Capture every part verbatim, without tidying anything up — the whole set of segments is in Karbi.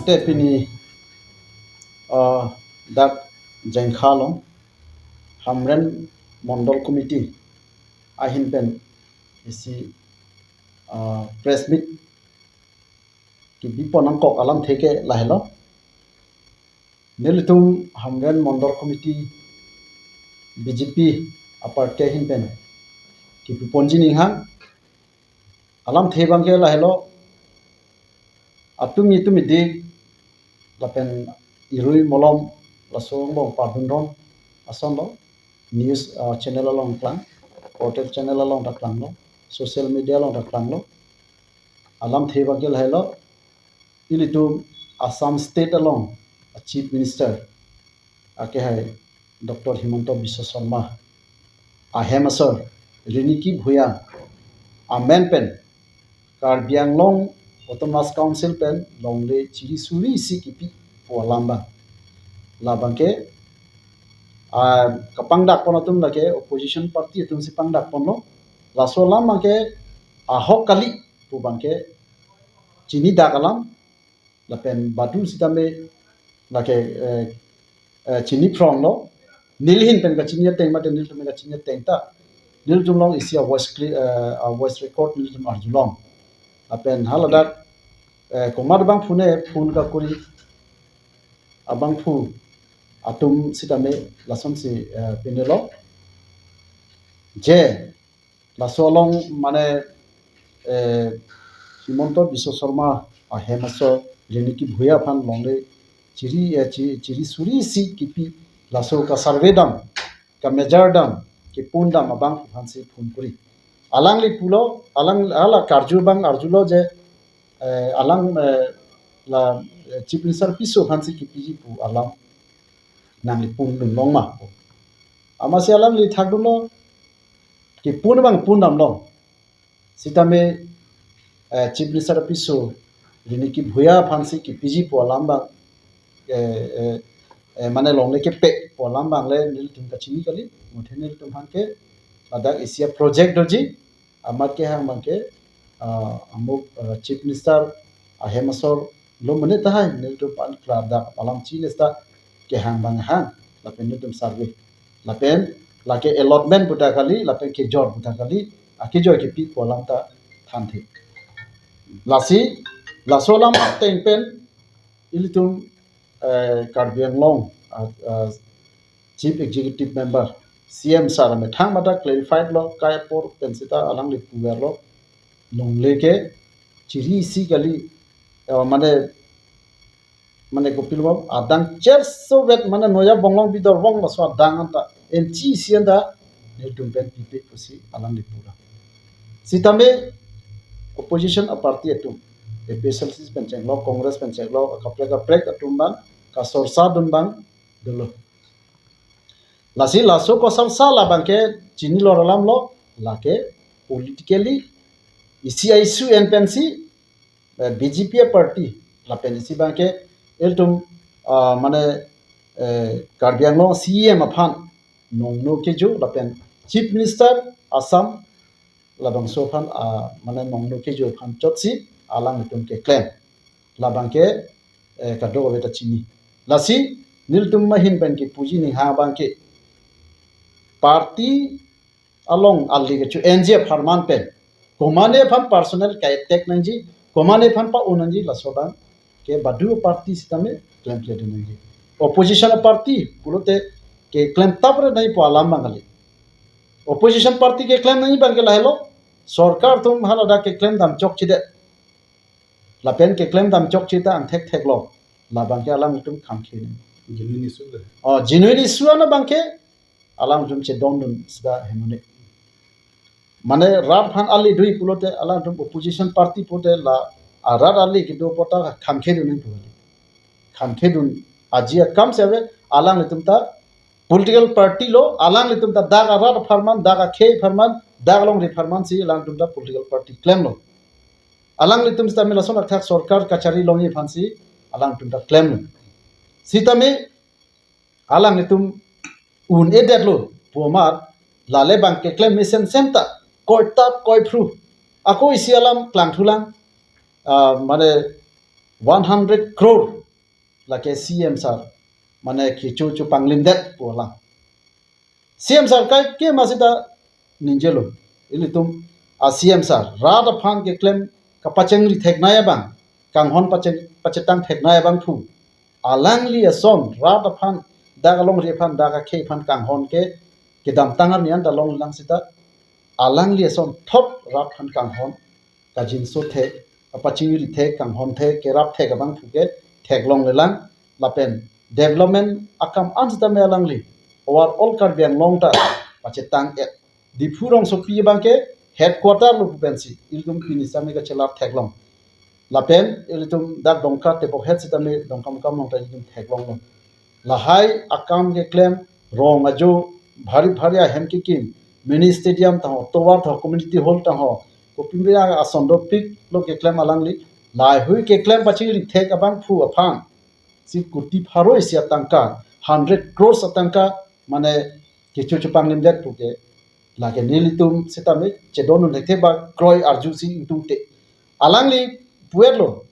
Te pini, ah, dak Jengkha along Hamren Mondol Committee ahin pen isi, ah, press meet kebipon nangkok alamthe ke lahelo. Nelitum Hamren Mondol Committee B J P a-party ahin pen kepiponji ninghang alamthe abangke lahelo, atum itum idik lapen irui molom laso angbong pardunron asonlo, news, ah, channel along klang, portal channel along ta klanglo, social media along ta klanglo. Alamthe abangke lahelo, ilitum Assam State along a-Chief Minister akehai Doctor Himanta Biswa Sarma ahem asor Riniki Bhuyan amen pen Karbi Anglong Autonomous Council pen longle chiri suri isi kipi pu alam abang. Labangke, ah, kapangdakpon atum lake opposition party atumsi pangdakponlo. Laso alam abangke ahok kali pu abangke chinidak alam, lapen badu sitame lake, eh, eh, chini phronglo. Nelihin pen kachini ateng mate nelitum kachini ateng ta, nelitum along isi a-voice cli-, eh, a-voice record nelitum arjulong. Lapen haladak, eh, komat abangphu ne phone kakuri abangphu atum sitame lasonsi, eh, pinelo je laso along mane, eh, Himanta Biswa Sarma ahem asor Riniki Bhuyan aphan longle chiri, eh, chi-, chiri suri isi kipi laso ka-survey dam, ka-measure dam, kepon dam abangphu aphansi phone kuri. Alangli pulo, alang hala karju abang arjulo je, eh, alang, eh, la, eh, Chief Minister piso aphansi kipiji pu alam nangli pondun long ma. Amatsi alangli thakdunlo, kepon abang pon damlong. Sitame, eh, Chief Minister piso Riniki Bhuyan aphansi kipiji pu alam abang, eh, eh, eh, mane longle kepe pu alam abang le nelitum kachini kali, muthe nelitum aphan ke ladak isi a-project doji, amat kehang abangke, ah, amuk, ah, Chief Minister ahem asor lo mene tahai, nelitum aphan klardak alam chini seta kehang abang hang, lapen nelitum survey. Lapen lake allotment pu ta kali, lapen kejor pu ta kali, akejor kipi pu alam ta thanthe. Lasi, laso alam ateng pen, ilitum, eh, Karbi Anglong, ah, ah, Chief Executive Member, C M sir amethang mata clarified lo, kai apor pen seta alangli puverlo, longle ke chiri isi kali, eh, mane, mane kopilo adang cherso vet mane noya bonglong bidor bong laso adang anta, inchi isi anta, nelitum pen pipe pusi alangli pura. Sitame opposition a-party atum, A P H L C pen chenglo, Congress pen chenglo, kaprek kaprek atum abang, kasorsa dun abang dolo. Lasi laso kasorsa labangke chinilo alamlo, lake politically isi a-issue en pensi, eh, B J P a-party lapen isi abangke ilitum, ah, mane, eh, Karbi Anglong C E M aphan nongno kejo lapen Chief Minister Assam labangso aphan, ah, mane nongno kejo aphan chotsi alanglitum keklem. Labangke, eh, kadokave ta chini. Lasi nelitum ahin pen kepuji ninghang abangke party along ali kecho-enji apharman pen, komane aphan personal ka-attack nangji, komane aphan pa-un nangji, laso abangke badu party sitame klemkledun nangji. Opposition party pulote keklem tapre nangji pu alam abang kali. Opposition party keklem nangji abangke lahelo, sorkar atum haladak keklem dam chokchedet. Lapen keklem dam chokche ta angthek theklo. Labangke alangtum khangkhe nangji. Genuine issue le. Oh, genuine issue ana abangke alangtum chedondun sida hemone. Mane rat aphan ali dui pulote alangtum opposition party pulote la, ah, rat ali kedo apot ta khangkhedun nangji pu kali. Khangkhedun aji akam si ave, alanglitum ta political party lo, alanglitum ta dak arat apharman, dak akhei apharman, dak alongri apharman si alangtum ta political party klemlo. Alanglitum sitame lason athak sorkar kachari longji aphansi alangtum ta klemlo. Sitame alanglitum un-edetlo pu amat, lale abangke klem mesen sem ta, koitap koiphru. Ako isi alam klangthulang, ah, mane, one hundred crore lake C M sir mane kecho chopanglimdet pu alam. C M sir kai ke masita ningjelo. Ilitum a C M sir rat aphan keklem kapachengri theknei abang, kanghon pacheng pachetang theknei abangphu, alangli ason rat aphan, dak alongri aphan, dak akhei aphan kanghon ke kedamtang arni anta longlang sita, alangli ason thot rat aphan kanghon kajinso thek, kapachingri thek, kanghon thek, kerap thek abangphu ke theklonglelang. Lapen development akam an sitame alangli overall Karbi Anglong ta pachetang-et. Diphu rongsopi abang ke headquarter lo pu pensi ilitum pini sitame kachelap theklong. Lapen ilitum dak Dongka tebok het sitame Dongkamukam along ta ilitum theklonglo. Lahai akam keklem, rong ajo, bhari bhari ahem kekim, mini stadium tangho, tovar tangho, community hall tangho, kopimri ason dopik lo keklem alangli, lahaihui keklem pachingri thek abangphu aphan si koti pharo isi atangka, hundred crores atangka, mane kecho chopanglimdet pu ke, lake nelitum sitame chedondun thekthe ba kroi arjusi ingtungte. Alangli pu-etlo,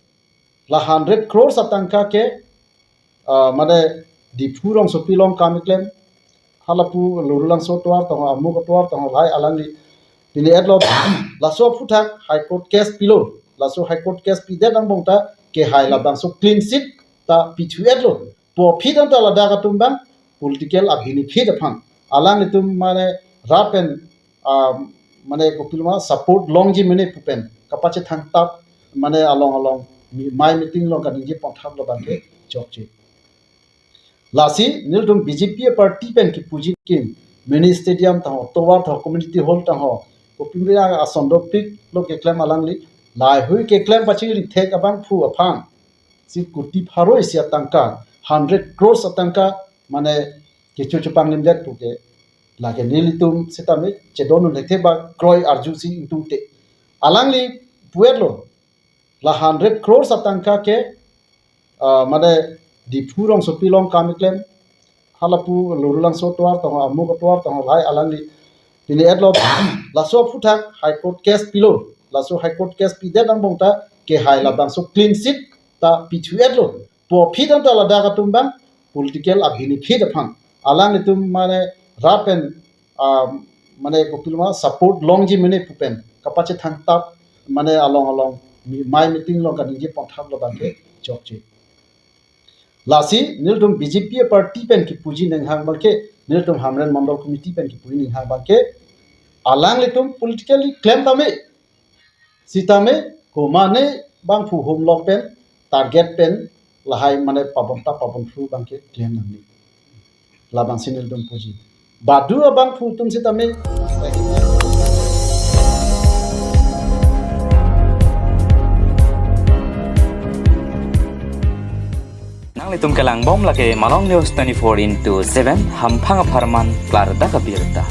la hundred crores atangka ke, ah, mane Diphu rongsopi along kam keklem, halapu Lorulangso atovar tangho, amuk atovar tangho, lahai alangli pini-etlo. Laso aphuthak High Court case pilo. Laso High Court case pidet angbong ta kehai labangso clean chit ta pithu-etlo. Pu aphi tangte ladak atum abang political a-benefit aphan, alanglitum mane rat pen, ah, mane kopiloma support longji mene pu pen kapachethang tap, mane along along mi-, mai meeting along kaningje ponthap lo abang ke chokche. Lasi nelitum B J P party pen kipuji kim, mini stadium tangho, tovar tangho, community hall tangho, kopimri ason dopik lo keklem alangli, lahaihui keklem pachingri thek abangphu aphan si koti pharo isi atangka, hundred crores atangka, mane kecho chopanglimdet pu ke, lake nelitum sitame chedondun thekthe ba kroi arjusi ingtungte. Alangli pu-etlo, la hundred crores atangka ke, ah, mane Diphu rongsopi along kam keklem, halapu Lorulangso atovar tangho, amuk atovar tangho, lahai alangli pini-etlo. Laso aphuthak High Court case pilo. Laso High Court case pidet angbong ta kehai labangso clean chit ta pithu-etlo. Pu aphi tangte ladak atum abang political a-benefit aphan, alanglitum mane rat pen, ah, mane kopiloma support longji mene pu pen kapachethang tap, mane along along mi-, mai meeting along kaningje ponthap lo abang ke chokche. Lasi nelitum B J P party pen kipuji ninghang abang ke, nelitum Hamren Mondol Committee pen kipuji ninghang abang ke, alanglitum politically klem tame, sitame komane bangphu humlok pen target pen lahai mane pabonta pabonphu abang ke klem nangne. Labangsi nelitum puji. Badu abangphu atum sitame Nanglitum kelangbom lake Malong News twenty-four into seven, hamphang apharman klardak abirta.